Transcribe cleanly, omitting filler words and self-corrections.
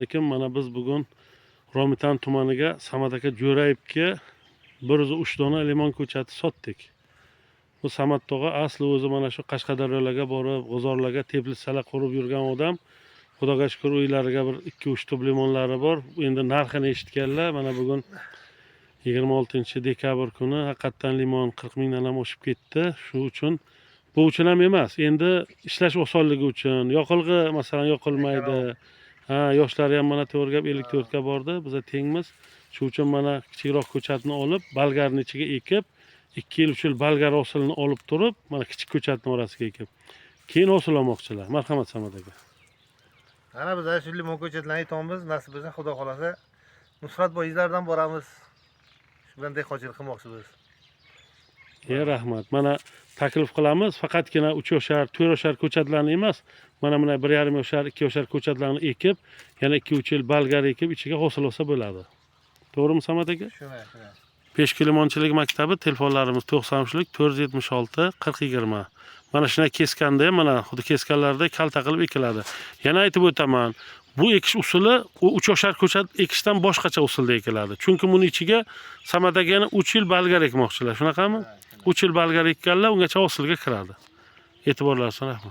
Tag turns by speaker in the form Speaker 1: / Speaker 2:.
Speaker 1: Lekin mana biz bugun Romitan tumaniga Samad aka Jo'rayevga 103 dona limon ko'chati sotdik. Bu Samad tog'a asli o'zi mana shu Qashqadaryolarga borib, g'uzorlarga teplitsalar qurib yurgan odam. Xudoga shukur, uylariga bir 2-3 tub limonlari bor. Endi narxini eshitganlar, mana bugun 26 dekabr kuni haqiqatdan limon 40 mingdan ham oshib ketdi. Shu uchun, bu uchun ham emas, endi ishlash osonligi uchun, yoqilg'i, masalan, yoqilmaydi. Ha, yoshlari ham mana, to'g'ri gap, 54 ga bordi, biza tengmiz. Shu uchun mana kichikroq ko'chatni olib, bolgarni ichiga ekib, 2 yil, 3 yil bolgar hosilini olib turib, mana kichik ko'chatni orasiga ekib, keyin hosil olmoqchilar. Marhamat, Samad aka.
Speaker 2: Ana biz ana shu limon ko'chatlarini aytyapmiz. Nasib bo'lsa, Xudo xohlasa, Nusratboy izlaridan boramiz. Shu bilan dehqonchilik qilmoqchimiz.
Speaker 1: E, rahmat. Mana taklif qilamiz, faqatgina 3 yoshar, 4 yoshar ko'chatlarni emas, mana 1,5 yoshar, 2 yoshar ko'chatlarni ekib, yana 2-3 yil bolgar ekib, ichiga hosil olsa bo'ladi. To'g'rimi, Samad aka?
Speaker 2: Shunday, shunday.
Speaker 1: Peshku limonchilik maktabi, telefonlarimiz 93 476 40 20. Mana shunday keskanda ham, mana xuddi keskanlarda kalta qilib ekiladi. Yana aytib o'taman, bu ekish usuli u 3 yoshar ko'chat ekishdan boshqacha usulda ekiladi. Chunki buni ichiga Samad aka yana 3 yil bolgar ekmoqchilar. Shunaqami? 3 yil bolgar ekkanlar, ungacha hosilga kiradi. E'tiborlar uchun rahmat.